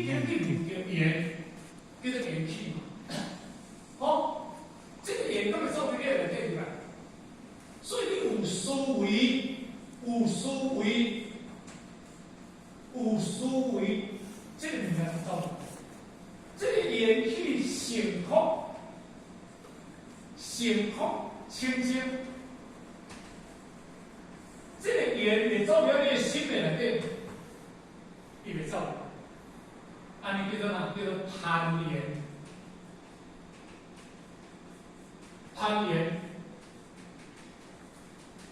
你叫你闻著緣，叫做緣起嘛。好，這個緣敢會走佇你內底入來？所以你有思維，有思維，有思維，這個物件就走入來。這個緣起性空，性空清淨，這個緣會走入你的心的內底，伊袂走。按呢叫做啥？叫做攀緣。攀緣，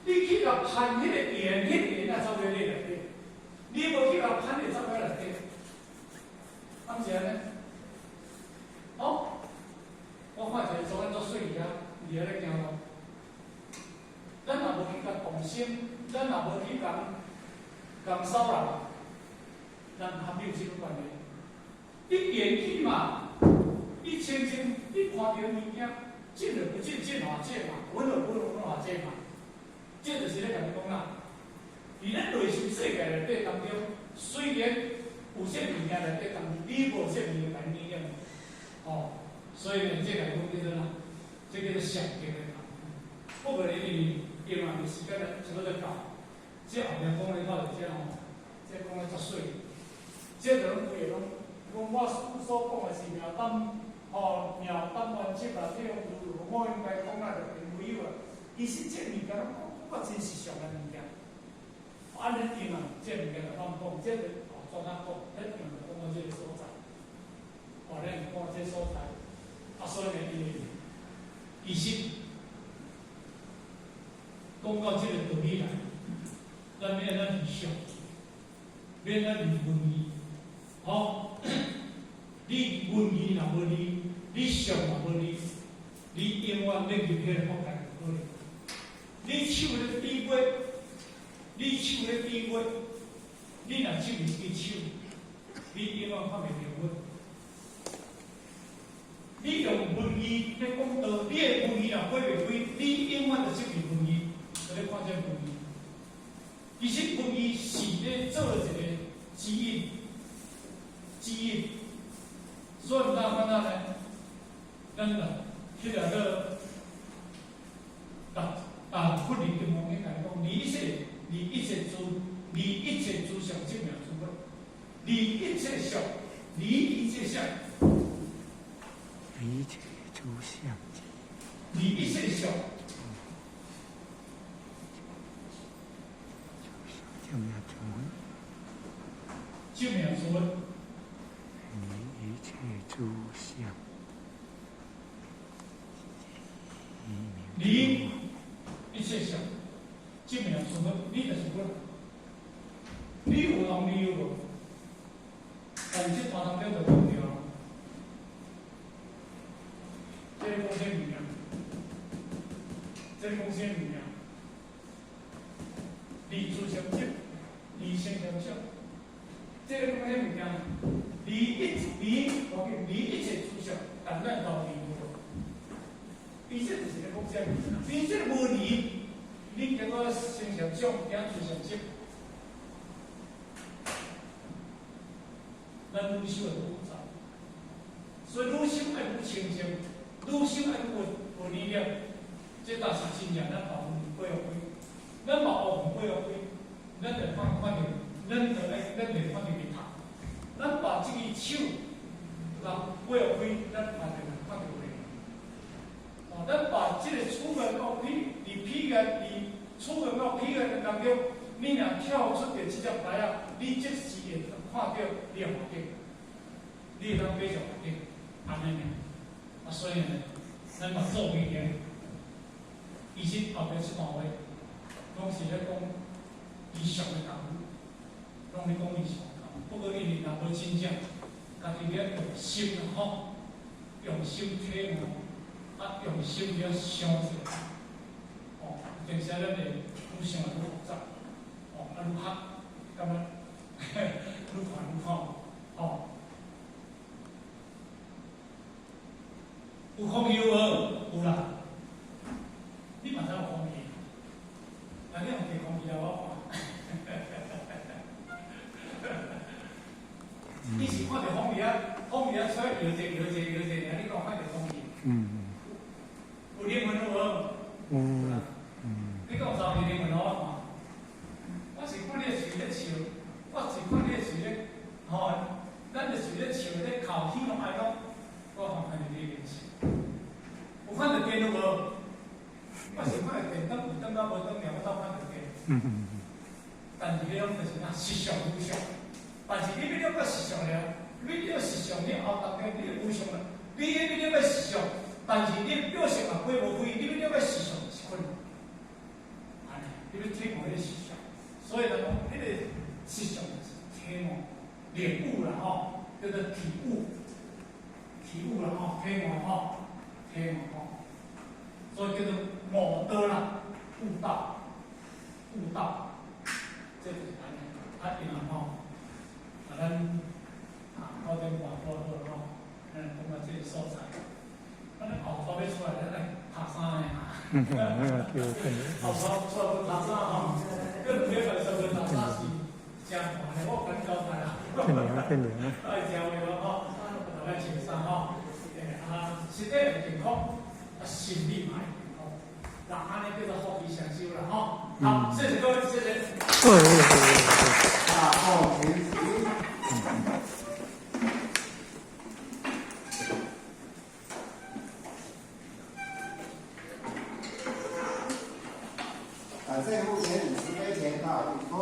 你去共攀彼個緣，彼個緣才走入你內底。你無去共攀，會走入內底。敢是按呢？哦，我看一個昨昏足媠啊，佇遐咧行路。咱若無去共動心，咱若無去共共騷擾，咱較沒有這種關係。你緣起嘛，你清淨，你看著物件，見而不見，見何見嘛？聞而不聞，聞何見嘛？這就是咧共你講啦。佇咱內心世界內底當中，雖然有這物件內底，但是你無這物件共你影響。哦，所以呢，這個講叫做啥？這叫做上經的。不過你因為嘛，時間咧差不多到，這後面講的話就這吼，這講得足媠。這就攏規个攏講我所講的是妙膽，吼，妙膽圓寂啦，這種無應該講啊，就並沒有啊。其實這物件攏講，講真實上的物件。按呢用啊，這物件就亂講，這個哦專仔講，咱用就講到這個所在，哦，咱講到這個所在，啊，所以呢，伊其實講到這個道理來，咱欲按怎離相，欲按怎離文字，吼，你文字若無離，你相嘛無離，你永遠欲入彼個國界無可能。你手咧比劃，你手咧比劃，你若手入去手，你永遠看袂著月。你用文字咧講道，你的文字若開袂開，你永遠就失去文字，就咧看這文字。其實文字是咧做一個指引，指引。所以毋知看哪呢？咱來彼個做啊，佛裡金剛經來講，離一切，離一切諸，離一切諸相，即名諸佛；離一切相，離一切相。離一切諸相。離一切相。即名諸佛。即名諸佛。離一切諸相。離一切相，即名諸佛，你就是佛。你有通理由無？但是這段當中就講著啊。這個講啥物件？這個講啥物件？離諸相執，離生相相。這個講啥物件？離一離，我講離一切諸相，但咱到離無。伊這就是咧講啥物？你這個無離，你結果生相相，驚諸相執。咱愈修會愈複雜，所以愈修愛愈清淨，愈修愛愈有力量。這倒是真正咱把雲背予開，咱把烏雲背予開，咱就看看著，咱就愛，咱就看著日頭。咱把這个手人背予開，咱嘛就看著月。哦，咱把這個楚門到彼，佇彼岸，佇楚門到彼岸當中，你若跳出著這隻牌仔，你即時會看著你的環境，你會當爬上環境，按呢爾。啊，所以呢，咱嘛做經驗，其實後壁這段話，攏是咧講理想的功夫，攏咧講理想的功夫。不過因為若無真正，家己咧用心吼，用心體悟，啊，用心了想者，哦，有陣時咱會愈想愈複雜，哦，啊愈學，感覺愈看愈看，吼。有空氣無？有啦。你嘛知有空氣？啊，你用提空氣來我看。你是看著風佇遐，風佇遐吹，搖者搖者搖者，爾你講看著空氣？有靈魂有無？有。你講有啥物靈魂予我看？我是看你的喙咧笑，我是看你的喙咧，吼，咱的喙咧笑咧哭，喜怒哀樂，我看著你的面色。有看著電有無？我是看著電燈有燈甲無燈爾，我才看著電。但是彼種就是啥？實相無相。但是你欲了解實相了，你了實相，你後當中你無相啦。你欲了解實相，但是你表色嘛過無開，你欲了解實相是困難。按呢，你欲體悟彼個實相，所以人講，彼個實相是體悟、領悟啦吼，叫做體悟、體悟啦吼，體悟吼，體悟吼，所以叫做悟道啦，悟道、悟道，這就是按呢。啊，因為吼，啊，咱啊9點半拄好吼，咱感覺這個所在，咱後頭欲出來，咱來拍衫的哈。後頭出來拍衫吼，閣2禮拜上去拍衫是誠煩的，我共你交代啦。變涼變涼。愛誠話咯吼，大家穿衫吼，啊，身體會健康，啊，心理嘛會健康，那按呢叫做福氣雙收啦吼。好，謝謝各位，謝謝。大眾請起。感謝目前慈悲前到一鞠躬，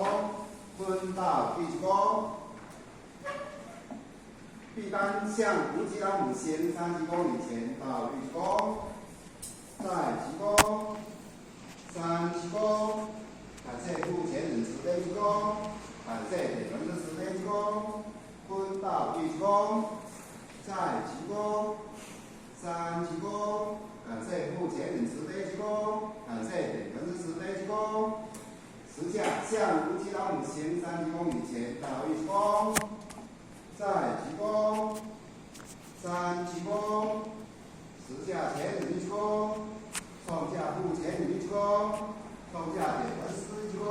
坤道一鞠躬。畢丹向吳吉拉姆行三鞠躬禮前到一鞠躬，再鞠躬，三鞠躬。感謝目前人慈悲鞠躬，感謝鐵輪的慈悲鞠躬，坤道一鞠躬，再鞠躬，三鞠躬。感謝目前人慈悲鞠躬，感謝鐵輪的慈悲鞠躬。十架向吳吉拉姆行三鞠躬禮前到一鞠躬，再鞠躬，三鞠躬。十架前人鞠躬，創價目前人鞠躬，創價鐵輪師鞠躬，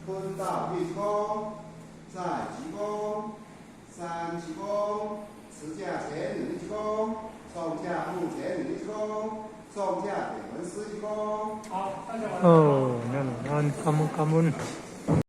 坤道一鞠躬，再鞠躬，三鞠躬。十架前人鞠躬，創價目前人鞠躬，創價鐵輪師鞠躬。好，大家晚安。哦，那晚安，感恩感恩。